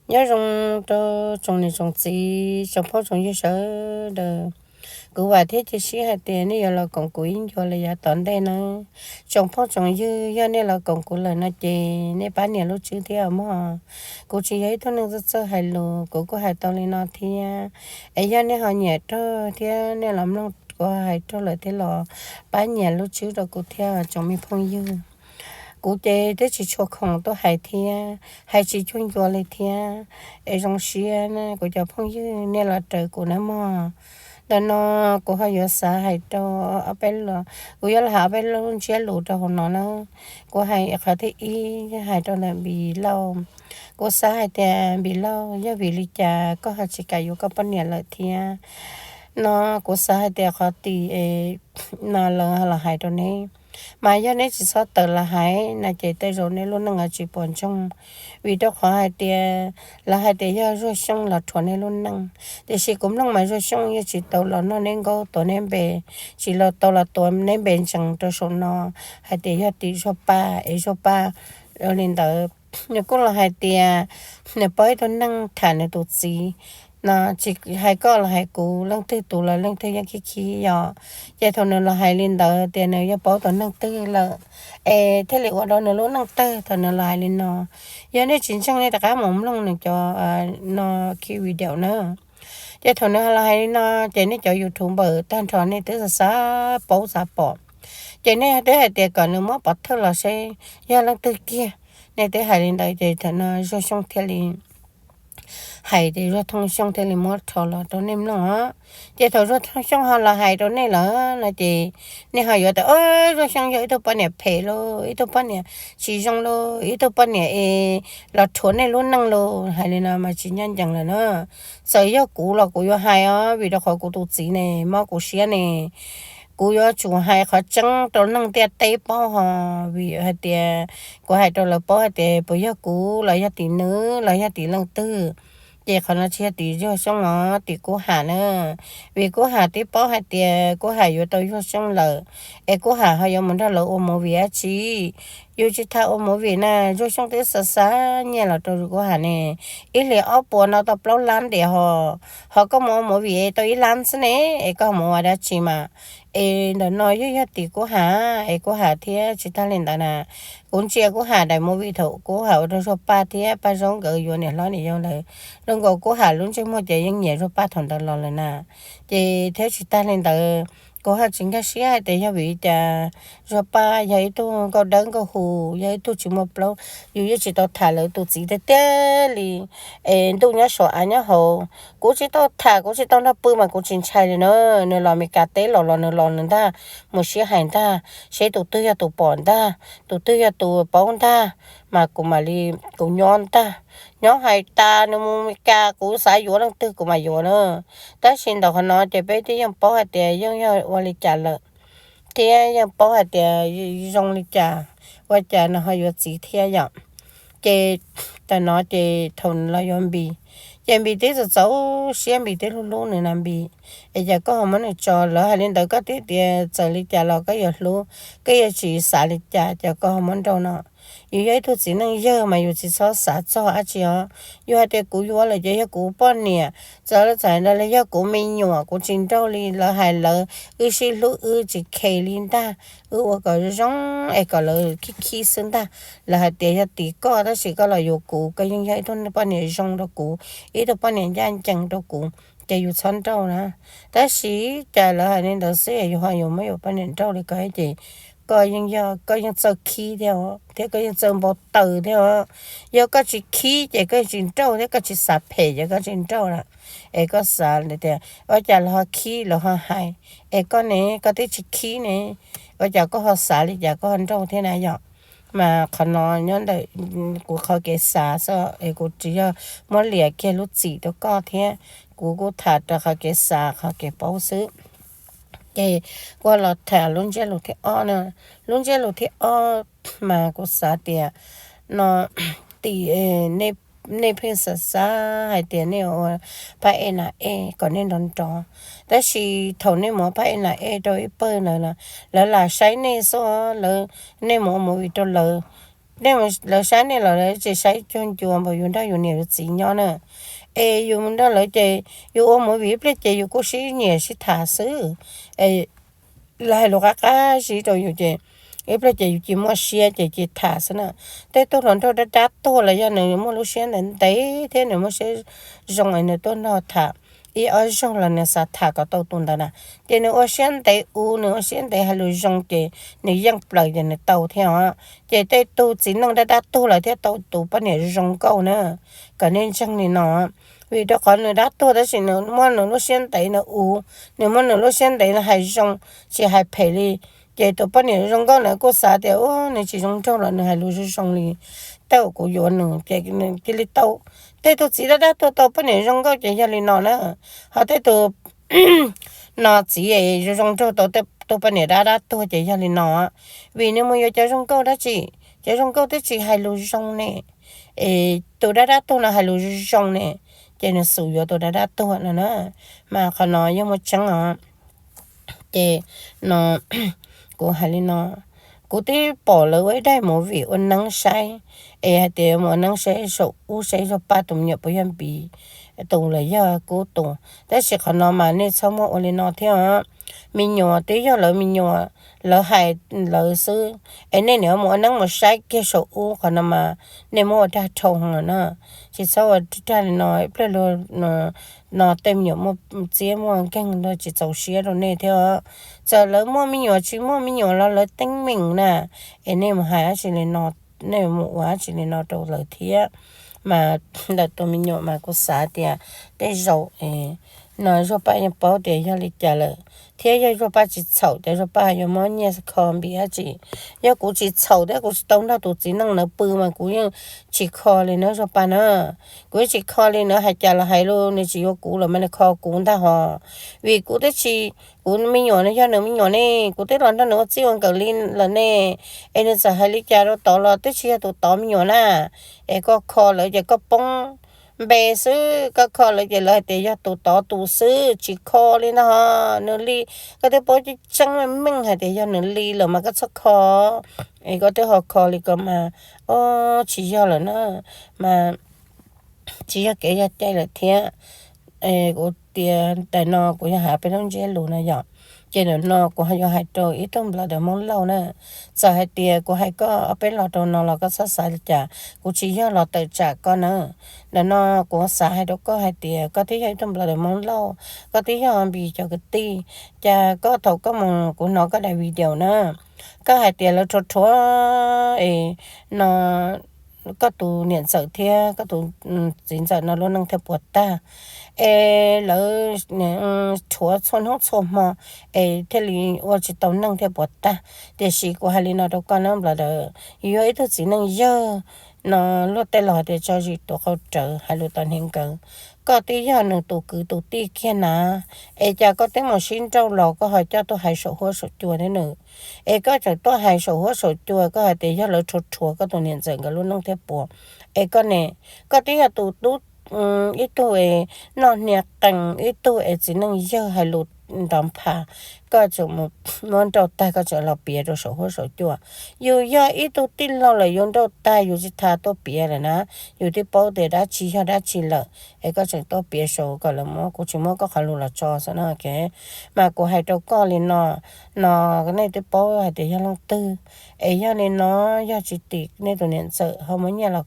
Nyob zoo rau tsoom niam tsoom txiv, tsoom phooj tsoom ywg sawv daws. Kuv vam thiab cia siab hais tias nej yuav los koom kuv ib ncua li yav tom ntej nawb. Tsoom phooj tsoom ywg, yog nej los koom kuv lawm no ces nej pab nias lub tswb thiab mog. Kuv tsis yog ib tug neeg txawj txawj hais lus, kuv kuj hais tau li no thiab. Es yog nej ho nyiam raug thiab nej los mloog kuv hais raug lawm thiab los pab nias lub tswb rau kuv thiab tsoom me phooj ywg. Kuv ces twb tsis tshua khoom tuaj hais thiab, hais tsis cuag ncua li thiab. Es zoo siab na kuv cov phooj ywg nej los raws kuv nawb mog. Ntawm no kuv ho yuav xav hais rau ob peb lo, kuv yuav los hais ob peb lub ntsiab lus rau hauv no na. Kuv hais qhov thib ib, hais rau ntawm Npis Lauj. Kuv xav hais tias Npis Lauj, yog vim li cas koj ho tsis kam yuav koj poj niam lawm thiab? No kuv xav hais tias qhov tim no lawv los hais rau neb, mas yog neb tsis txhob tawm los hais no ces tej zaum neb lub neej tsis pom ntsoog. Vim rau qhov hais tias lawv hais tias yog Zuag Xyooj los rhuav neb lub neej, tiam sis kuv mloog mas Zuag Xyooj yeej tsis tau los noj neb nkaub tuav neb npe, tsis los tau los tuav neb npe ntsees rau saum no hais tias yog tim Zuag Paj es Zuag Paj li ntawd. Nws kuj los hais tias nws paub ib tug neeg tham nws tus txiv no, tsis hais koj los hais kuv, leej twg tus los leej twg yeej khib khib yom. Ces thaum nws los hais li ntawd tias nws yeej paub tus neeg twg lawm, es thiaj li ua rau nws lub neej tawg thaum nws los hais li no. Yog nej tsis ntseeg nej rov qab mus mloog nws cov no ki video na. Ces thaum nws los hais li no, ces nej cov YouTuber tag nrho nej twb xav xav paub xav pom. Ces nej twb hais tias kom nws muab pov thawj los seb yog leej twg kiag. Nej twb hais li ntawd ces thaum no Zuag Xyooj thiaj li hais tias Zuag Thooj Xyooj thiaj li muab rho los rau nej mloog os. Ces thaum Zuag Thooj Xyooj ho los hais rau nej lawm no ces nej ho yuav tias, Zuag Xyooj yog ib tug poj niam phem lauj, ib tug poj niam tsis zoo lauj, ib tug poj niam es los rhuav nej lub neej lauj. Hais li no mas tsis ncaj ncees lawm na. Txawm yog kuv los kuv yuav hais os, vim rau qhov kuv tus txiv ne mob kuv siab ne. Kuv yuav tsum hais qhov tseeb rau neeg ntiaj teb paub ho, vim hais tias kuv hais rau lawv paub hais tias puas yog kuv los yog tim nws los yog tim leej twg. Ces qhov no tsis yog tim Zuag Xyooj os, tim Kub Ham na. Vim Kub Ham twb paub hais tias Kub Ham yuav tau Zuag Xyooj lawm, es Kub Ham ho yuav mus nrog lawv ua movie dab tsi. Yus tsis tham ua movie na, Zuag Xyooj twb xa xa nyiaj los rau Kub Ham ne, ib hlis ob puas no tau plaub lab ntias ho, ho koj mus ua movie es tau ib lab xwb ne, es koj mus ua dab tsi mas. Es ntawm no yeej yog tim Kub Ham, es Kub Ham thiab tsis tag li ntawd na, kuv ntsia Kub Ham daim movie thaum Kub Ham ua rau Zuag Paj thiab Paj Zaub nkawd yuav niam hlob niam yau lawm, zoo nkaus Kub Ham lub ntsej muag ces yeej nyiam Zuag Paj thaum ntawd los lawm na. Ces thiab tsis tag li ntawd, kuv ho tsis nkag siab hais tias yog vim li cas Zuag Paj yog ib tug nkauj dawb nkauj huv, yog ib tug tsis muaj plaub, yus yeej tsis tau tham lawv tus txiv tiag tiag li, es ntuj nyob saum av nyob hauv. Kuv tsis tau tham, kuv tsis tau nrog pw mas kuv tsis ntshai li na. Nws los Meskas teb los los nws los nws ntag, mus sib hais ntag, seb tus twg yog tus pom ntag, tus twg yog tus paub ntag, mas kuv mam li, kuv nyob ntag. Nyob hais tas nws mus Meskas kuv xav yuav leej twg kuv mam yuav na. Tab sis ntawm qhov no ces peb twb yeej paub hais tias yeej yog ua li cas lawm, thiab yeej paub hais tias zoo li cas, ua cas nws ho yuav txiv thiab yom. Ces tam no ces thaum nws los yuav Npis, ces Npis twb txaus txaus siab, Npis twb hlub hlub nws na Npis. Es cas koj ho muab nws tso? Lawv hais li ntawd koj twb tias txawm li cas los koj yuav hlub, koj yuav tsis xav li cas, cas koj ho muab nrauj no? Yus yog ib tug txiv neej yawg mas yus tsis txhob xav txog dab tsi os. Yus hais tias kuv yuav lawm ces yog kuv poj niam, txawm lawv txawm ntawd los yog kuv me nyuam, kuv tsis nrauj li. Lawv hais lawv, wb sib hlub wb tsis khes li ntag, wb ua kom zoo es kom lawv khib khib xwb ntag. Lawv hais tias yog tim koj tab sis koj los yuav kuv, koj yeej yog ib tug poj niam zoo rau kuv, ib tug poj niam ncaj ncees rau kuv, ces yus txhob nrauj na. Tab sis cas lawv hais li ntawd xwb yus ho yuav muab yus poj niam nrauj li ko ces koj yeej yog, koj yeej txawj khib thiab os, thiab koj yeej txawj npau taws thiab os. Yog koj tsis khib ces koj tsis nrauj thiab, koj tsis xav phem ces koj tsis nrauj lawm. Es koj xav tias ua cas lawv ho khib lawv ho hais, es koj ne, koj twb tsis khib ne, ua cas koj ho xav li cas koj ho nrauj thiab na yom? Mas qhov no nyob ntawm kuv qhov kev xav xwb es kuv tsis yog muab liam kiag lub txim rau koj thiab, kuv kuj tham rau qhov kev xav qhov kev paub xwb. Ces kuv los tham lub ntsiab lus thib ob na. Lub ntsiab lus thib ob mas kuv xav tias no, tim nej pheej xav xav hais tias nej ua phab ej nam ej kom nej nrov nrov, tab sis thaum nej mus ua phab ej nam ej rau ib pawg ntawd, lawv lam saib nej xwb, lawv, nej mus ua movie rau lawv, nej, lawv saib nej los lawv tsis saib cuag ncua npaum yus nrog yus niam yus txiv nyob na. Es yus nrog lawv ces yus ua movie ib pliag ces yus kuj sib nyiam sib tham xwb. Lawv hais lus qab qab zib rau yus ces ib pliag ces yus cia muaj siab ces cia tham xwb na. Tej tug hluas nraug dab dab tuag los yog nws muaj lub siab ntev ntev thiab nws muaj siab zoo es nws tuaj nrog tham ib ob zaug los nws xav tham kom tau tus ntawd na, ces nws ua siab ntev ua, nws ua siab ntev hais lus zoo ces nws yeej plaws ces nws tau thiab os. Ces tej tug txiv neej dab dab tuag lawm thiaj tau tus poj niam zoo nkauj na, kom nej ntseeg li no. Vim rau qhov nws dab tuag tab sis nws muab nws lub siab ntev nws ua, nws muab nws lub siab ntev nws hais zoo, tsis hais phem li. Ces tus poj niam zoo nkauj na kuj xav tias, u, nws tsis zoo nraug los nws hais lus zoo zoo li, tej zaum kuv yuav nws ces nws cia li tau. Tej tug txiv dab dab tuag tau poj niam zoo nkauj ces yog li no na. Ho tej tug no txiv zoo zoo nraug tau tus poj niam dab dab tuag ces yog li no. Vim nws mus yuav cov zoo nkauj dab tsi? Cov zoo nkauj twb tsis hais lus zoo ne, es tus dab dab tuag no hais lus zoo ne, ces nws xum yuav tus dab dab tuag no na. Mas qhov no yeej muaj tseeb os. Ces no, kuv hais li no, kuv twb pom lawv ua ib daim movie ua neeb saib, es hais tias mus ua neeb saib saum ub saib Zuag Paj tus me nyuam puas yog Npis tus los yog Kub tus. Tab sis qhov no mas nej txhob muab ua li no thiab os. Me nyuam twb yog lawv me nyuam, lawv hais lawv xwb, es nej niam mus ua neeb mus saib kiag saum ub qhov no mas nej muab ua dag dhau lawm na. Tsis txhob ua dag li no, ib pliag luag no tej me nyuam muaj txiab muaj nkeeg luag tsis txaus siab rau nej thiab. Txawm lawv muaj me nyuam tsis muaj me nyuam los lawv teeb meem na, es nej mus hais dab tsi li no, nej mus ua dab tsi li no rau lawv thiab. Mas ntawm tus me nyuam mas kuv xav tias tej zaum no Zuag Paj yeej paub tias yog li cas lawm, thiab yog Zuag Paj tsis txhaum ces Zuag Paj yuav muab nyiaj kho Npis dab tsi. Yog kuv tsis txhaum thiab kuv tsis tau nrog tus txiv neej ntawd pw mas kuv yeej tsis kho li na Zuag Paj na. Kuv yeej tsis kho li na, hais cas los hais los nws tsis yuav kuv los mas nws kho kuv ntag hos. Vim kuv twb tsis, kuv me nyuam no yog nws me nyuam ne, kuv twb los nrog nws ua txij ua nkawm li lawm ne, es nws txawm hais li cas rau tod los twb tsis yog tus tod me nyuam na. Es koj kho lawm ces koj poob npe xwb, koj kho lawm ces lawv hais tias yog tus tod tus xwb, tsis kho li ntag hos. Nws li, koj twb paub tseeb tseeb meej meej hais tias yog nws li lawm mas koj txhob kho. Es koj twb ho kho li ko mas, o, tsis yog lawm na, mas tsis yog kev yog cai lawm thiab. Kuv tias tais no kuv yog hais peb lub ntsiab lus no yom, ces ntawm no kuv yuav hais rau ib tug nplawm ntawm Hmoob Lauj na. Txawm hais tias kuv hais koj ob peb lo rau no los koj txhob xav li cas, kuv tsis yog los tawm tsam koj na. Ntawm no kuv xav hais rau koj hais tias koj twb yog ib tug nplawm ntawm Hmoob Lauj, koj twb yog Npis cov kwv tij, cas koj thaum koj mus kuv hnov koj daim video na, koj hais tias lawv rhuav rhuav es no koj tus niam ntxawm thiab koj tus txiv ntxawm no lub neej thiaj puas tag, es lawv rhuav txhua hnub txhua hmo es thiaj li ua tsis tau neej thiaj puas tag. Tiam sis kuv hais li no rau koj na nplawm ntawm, yus yog ib tug txiv neej yawg no, luag tej laus hais tias tso zis tuav qau rawv, hais lus tau hneev nkawd. Koj twb yog nws tus kwv tus tij kiag na, es cas koj twb mus sib nrauj los koj ho coj tuaj hais saum huab saum cua thiab nws? Es koj tseem tuaj hais saum huab saum cua, koj hais tias yog lawv rhuav rhuav koj tus niam ntxawm nkawd lub neej thiaj puas. Es koj ne, koj twb yog tus tub, ib tug es noj hnia qees, ib tug es txiv neej yawg hais lus nrov nphas, koj tseem mus muab nrauj tag koj tseem los piav rau saum huab saum cua. Yus yog ib tug tij laug lawm yus nrauj tag yus tsis tas tuaj piav lawm na, yus twb paub tias dab tsi yog dab tsi lawm, es koj tseem tuaj piav saum kom lawv muab, kuv tsis muab koj qhov lus los tso xwb no. Mas kuv hais rau koj li no, no nej twb paub hais tias yog leej twg, es yog li no, yog tsis tim nej tus niam ntxawm ho muab nyiaj los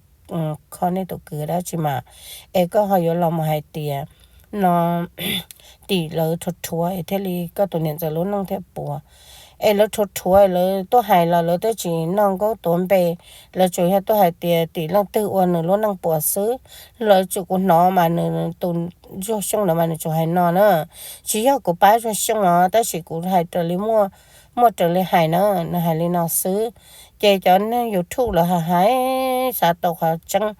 kho nej tus kwv dab tsi mas, es koj ho yuav los mus hais tias no tim lawv rhuav rhuav es thiaj li koj tus niam ntxawm lub neej thiaj puas. Es lawv rhuav rhuav lawv tuaj hais los lawv twb tsis noj nkaub tuav npe, lawv tsuas yog tuaj hais tias tim leej twg ua nws lub neej puas xwb. Lawv tsuas, kuv hnov mas nws tus Zuag Xyooj ntawd mas nws tsuas hais no na, tsis yog kuv pab Zuag Xyooj os, tab sis kuv hais raws li muaj, muaj raws li hais na, nws hais li no xwb. Ces cov neeg YouTube lawv hais hais xav tau qhov tseeb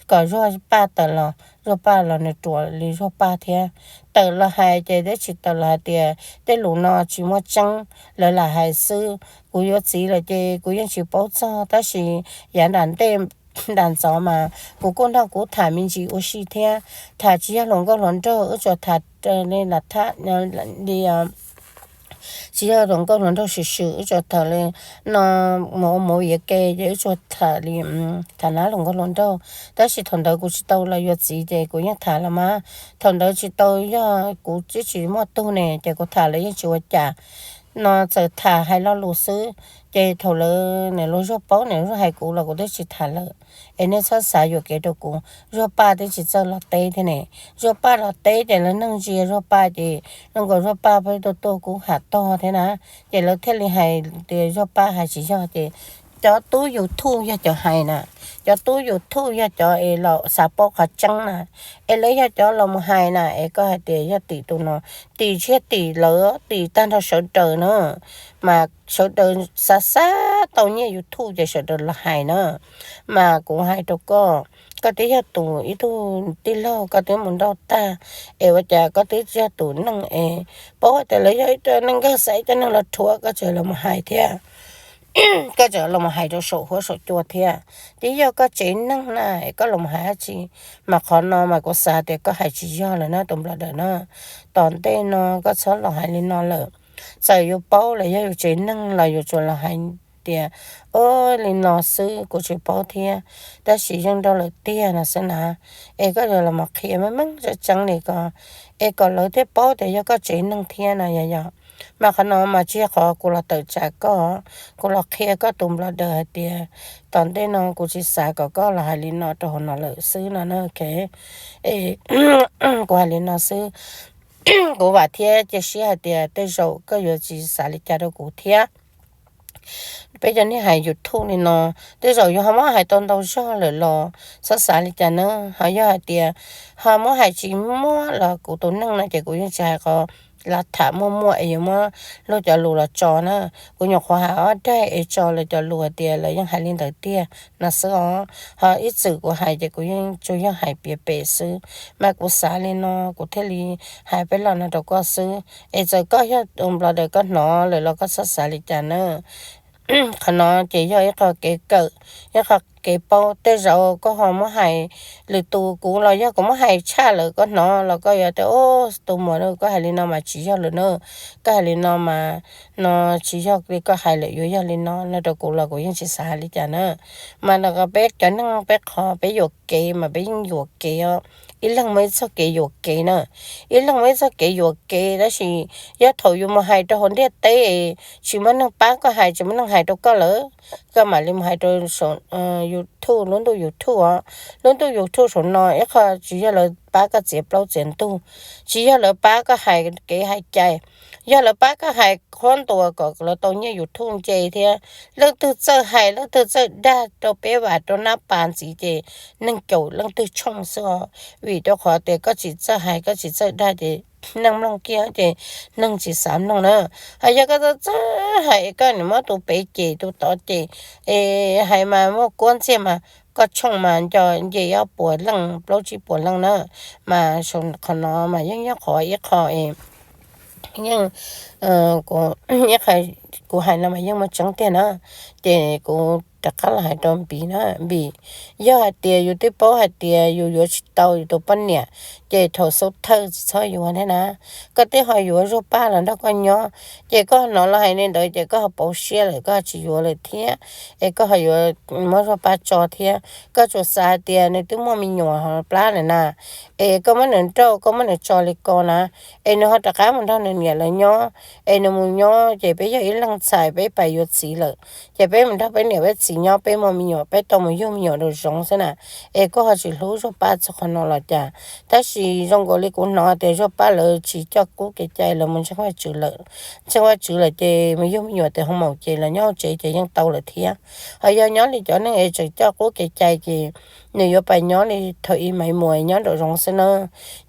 kom Zuag Paj tawm los, Zuag Paj los nws ruam li Zuag Paj thiab. Tawm los hais ces twb tsis tawm los hais tias tej lus no tsis muaj tseeb, lawv lam hais xwb. Kuv yuav txiv lawm ces kuv yeej tsis paub txog, tab sis yav nram ntej nram ntxov mas kuv kuj nrog kuv tham me ntsis ua si thiab, tham tsis yog hluas nkauj hluas nraug, wb tsuas tham li lam tham li tsis yog hluas nkauj hluas nraug swm swm, wb tsuas tham li no, mus ua movie ke ces wb tsuas tham li, tham nab hluas nkauj hluas nraug. Tab sis thaum ntawd kuv tsis tau los yuav txiv ces kuv yeej tham los mas, thaum ntawd tsis tau, yog kuv twb tsis muaj tug ne ces kuv tham lawv yeej tsis ua cas no, txawm tham hais lo lus xwb. Ces thaum lawv, nws los Zuag paub, nws Zuag hais kuv los kuv twb tsis tham lawm. Es nej txhob xav yuam kev rau kuv, Zuag Paj twb tsis txawj los teb thiab ne. Zuag Paj los teb ces lawv neeg ntsia Zuag Paj ces zoo nkaus Zuag Paj pheej tuaj tuaj kub ham tog thiab na. Ces lawv thiaj li hais tias Zuag Paj hais tsis yog ces cov tub YouTube yog cov hais na, cov tub YouTube yog cov es los xav paub qhov tseeb na, es lawv yog cov los mus hais na. Es koj hais tias yog tim tus no, tim tsis yog tim lawv, tim tag nrho sawv daws na, mas sawv daws xav xav tau nyiaj YouTube ces sawv daws los hais na. Mas kuv hais rau koj, koj twb yog tus ib tug tij laug, koj twb mus nrauj tag, es ua cas koj twb yog tus neeg es paub tias lawv yog ib co neeg nkag xaiv, ib co neeg los rhuav, koj tseem los mus hais thiab. Koj tseem los mus hais rau saum huab saum cua thiab. Twb yog koj tsev neeg na, es koj los mus hais dab tsi? Mas qhov no mas kuv xav tias koj hais tsis yog lawm na tus npla daws na. Tom ntej no koj txhob los hais li no lawm. Txawm yus paub los yog yus tsev neeg los yus tsuas los hais tias, o, li no xwb, kuv tsis paub thiab, tab sis yeej nrauj lawm tiag no xwb na. Es koj yuav los mus qhia meej meej tseeb tseeb li ko, es kom lawv thiaj paub tias yog koj tsev neeg thiab no yog yog. Mas qhov no mas tsis yog qhov kuv los tawm tsam koj, kuv los qhia koj tus npla daws hais tias tom ntej no kuv tsis xav kom koj los hais li no rau hauv no lawm xwb no na. Es kuv hais li no xwb. Kuv vam thiab cia siab hais tias tej zaum koj yuav tsis xav li cas rau kuv thiab. Peb cov neeg hais YouTube li no, tej zaum yus ho muab hais tau ntau zog lawm los txhob xav li cas na. Ho yog hais tias ho muab hais tsis muaj los kuv tus neeg no ces kuv yeej tsis hais qhov los tham muaj muaj es yuav muab luag cov lus los tso na. Kuv nyuam qhuav hais ob daim es tso lawv cov lus hais tias lawv yeej hais li ntawd tiag no xwb os. Ho ib txwm kuv hais ces kuv yeej tsuas yog hais piav pem xwb, mas kuv xav li no kuv thiaj li hais peb lo no rau koj xwb. Es txawm koj yog tus npla daws koj hnov lawm los koj txhob xav li cas na. Qhov no ces yog ib qho kev kawm, ib qho kev paub. Tej zaum koj ho muab hais lwm tus, kuv los yog kuv muab hais tshaj lawm koj hnov los koj yuav tias, o, tus muam, koj hais li no mas tsis yog lawm na, koj hais li no mas no tsis yog li koj hais lawm, yuav yog li no no rau kuv los kuv yeej tsis xav hais li cas na. Mas no peb cov neeg peb qhov peb yuam kev mas peb yeej yuam kev os, ib leeg muaj ib txoj kev yuam kev na. Ib leeg muaj ib txoj kev yuam kev, tab sis yog thaum yus mus hais rau hauv ntiaj teb, tsis muaj neeg pab koj hais, tsis muaj neeg hais rau koj lawm, koj mam li mus hais rau YouTube, lub ntuj YouTube os. Lub ntuj YouTube saum no ib qho tsis yog lawv pab koj txiav plaub txiav ntug, tsis yog lawv pab koj hais kev hais cai, yog lawv pab koj hais qhuab ntuas kom lawv tau nyiaj YouTube nce thiab. Leej twg txawj hais, leej twg txawj dag rau peb vam rau nab pas ntxiv ces neeg caum leej twg tshooj xwb os. Vim rau qhov tias koj tsis txawj hais, koj tsis txawj dag ces neeg mloog kiag ces neeg tsis xav mloog na. Ho yog koj txawj txawj hais, koj nim muab tus pem cem tus tod cem, es hais mas muaj kuab ntxiag mas koj tshooj mas nco nce ob puas leej plaub tsib puas leej na. Mas qhov no mas yeej yog qhov ib qho es yeej, kuv hais no mas yeej muaj tseeb tiag na. Ces kuv rov qab los hais rau Npis na, Npis, yog hais tias yus twb paub hais tias yus yuav tsis tau yus tus poj niam, ces thaum xub thawj tsis txhob yuav thiab na. Koj twb ho yuav Zuag Paj los nrog koj nyob, ces koj hnov lawv hais li ntawd ces koj ho pauv siab lawm, koj ho tsis yuav lawm thiab, es koj ho yuav muab Zuag Paj tso thiab. Koj tsuas xav hais tias nws twb muaj me nyuam plab lawm na, es koj muab nws nrauj, koj muab nws tso li ko na, es nws ho rov qab mus nrog nws niam lawv nyob, es nws mus nyob ces peb yog ib leeg ntxhais, peb pais yuav txiv lawm, ces peb mus nrog peb niam peb txiv nyob, peb muaj me nyuam, peb tau mus yug me nyuam nraum zoov xwb na. Es koj ho tsis hlub Zuag Paj txog qhov no los cas? Tab sis zoo nkaus li kuv hnov tias Zuag Paj lawv tsis coj qub kev cai, lawv mus ntseeg Vajtswv lawm. Ntseeg Vajtswv lawm ces mus yug me nyuam tes hoo maum ces los nyob hauv tsev ces yeej tau lawm thiab. Ho yog nyob li cov neeg es tseem coj qub kev cai ces nws yuav pais nyob li thaum ub Maiv Muas nyob nraum zoov xwb na.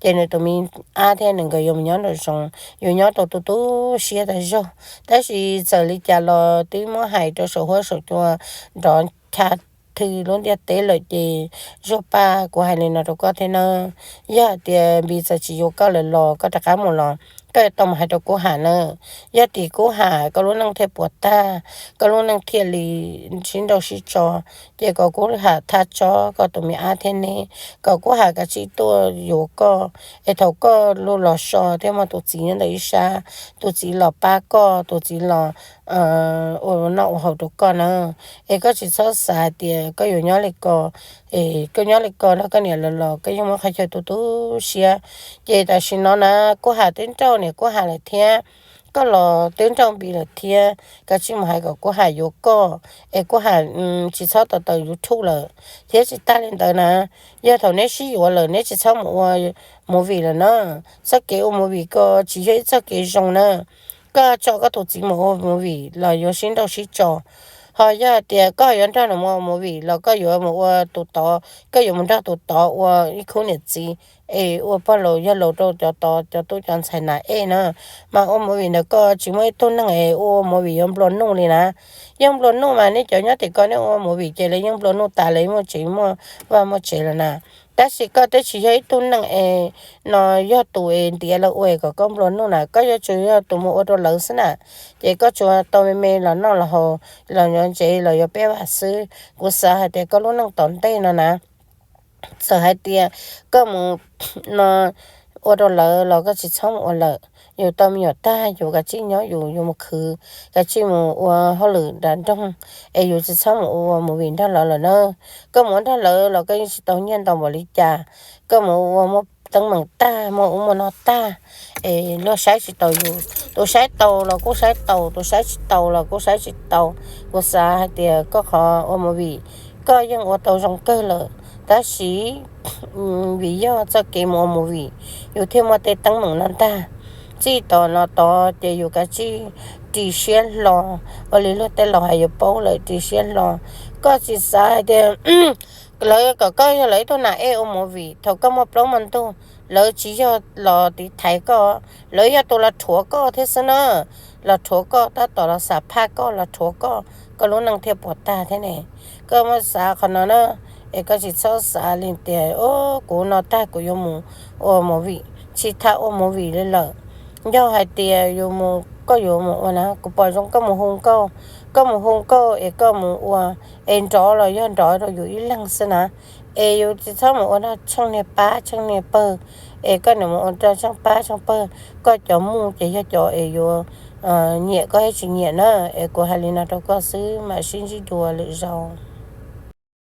Ces nws tus me ab thiab nws nkawd yuav mus nyob nraum zoov, yuav nyob tau tu tu siab tas zog. Tab sis txawm li cas los twb muab hais rau saum huab saum cua nrov cha thw lub ntiaj teb lawm ces Zuag Paj, kuv hais li no rau koj thiab na, yog hais tias Npis txawm tsis yuav koj lawm los koj rov qab mus los koj tau mus hais rau Kub Ham na. Yog tias Kub Ham koj lub neej thiaj puas tag, koj lub neej thiaj li sib nrauj sib tso, ces kom Kub Ham thaj tsob koj tus me ab thiab neb, kom Kub Ham kav tsij tuaj yuav koj, es thaum koj los so thiab muaj tus txiv nyob ntawm ib sab, tus txiv los pab koj, tus txiv los ua noj ua haus rau koj na. Es koj tsis txhob xav hais tias koj yuav nyob li ko, koj nyob li ko no koj niam los los koj yeej muab qhov chaw tu tu siab. Ces tam sim no na, Kub Ham twb nrauj niam Kub Ham lawm thiab, koj los twb nrauj Npis lawm thiab, kav tsij mus hais kom Kub Ham yuav koj, es Kub Ham tsis txhob tau tawm YouTube lawm. Thiab tsis tag li ntawd na, yog thaum neb sib yuav lawm neb tsis txhob mus ua movie lawm na. Txoj kev ua movie ko tsis yog ib txoj kev zoo na. Koj tso koj tus txiv mus ua movie los yuav sib nrauj sib tso. Ho yog tias koj yuav nrog nws mus ua movie los koj yuav mus ua tus tod, koj yuav mus nrog tus tod ua ib khub niam txiv, es ua pog laus yawg laus rau cov tod cov tub cov ntxhais nas ej na. Mas ua movie ntawd koj tsis muaj ib tug neeg es ua movie yuav nplua nuj li na. Yeej nplua nuj mas nej cov nyob tim ko nej ua movie ces lawv yeej nplua nuj tas lawv muaj tsev muaj vaj muaj tsev lawm na. Tab sis koj twb tsis yog ib tug neeg es no yog tus es ntiav lawv ua kom koj nplua nuj na, koj yuav tsum yog tus mus ua rau lawv xwb na. Ces koj tsuas tau me me los noj los haus, los yuav ntsev los yuav peb vam xwb. Kuv xav hais tias koj lub neej tom ntej no na, txawm hais tias koj mus no ua rau lawv los koj tsis txhob mus ua lawm. Yus tau me nyuam tag yus kav tsij nyob yus, yus mus khwv, kav tsij mus ua hauj lwm nram nroog, es yus tsis txhob mus ua movie nrog lawv lawm na. Koj mus ua nrog lawv los koj yeej tsis tau nyiaj ntau npaum li cas. Koj mus ua muaj teeb meem tag, muaj ub muaj no tag, es luag saib tsis taus yus. Tus saib taus los kuj saib taus, tus saib tsis taus los kuj saib tsis taus. Kuv xav hais tias koj qhov ua movie, koj yeej ua tau zoo kawg lawm, tab sis vim yog txoj kev mus ua movie, yus thiaj muaj tej teeb meem no ntag. Txij thaum no tod ces yus kav tsij ris siab hlo, ua li luag tej laus hais yuav paub lawm ris siab hlo. Koj tsis xav hais tias lawv kom koj yog lawv ib tug nas ej ua movie, thaum koj muaj plaub muaj ntug, lawv tsis yog los tiv thaiv koj, lawv yog tus los rhuav koj thiab xwb na. Los rhuav koj, tab tom los xam phaj koj, los rhuav koj, koj lub neej thiaj puas tag thiab ne. Koj muab xav qhov no na, es koj tsis txhob xav li tias o, kuv no tag kuv yuav mus ua movie, tsis tham ua movie li lawm. Yog hais tias yus mus, koj yuav mus ua na, kuv pom zoo koj mus hu nkauj, koj mus hu nkauj es koj mus ua, es nrov los yog nrov rau yus ib leeg xwb na. Es yus tsis txhob mus ua rau tsheej niag pab tsheej niag pawg, es koj niam mus ua rau tsheej pab tsheej pawg, koj cov muj ces yog cov es yuav nyiam koj thiab tsis nyiam na. Es kuv hais li no rau koj xwb, mam sib ntsib dua lwm zaus.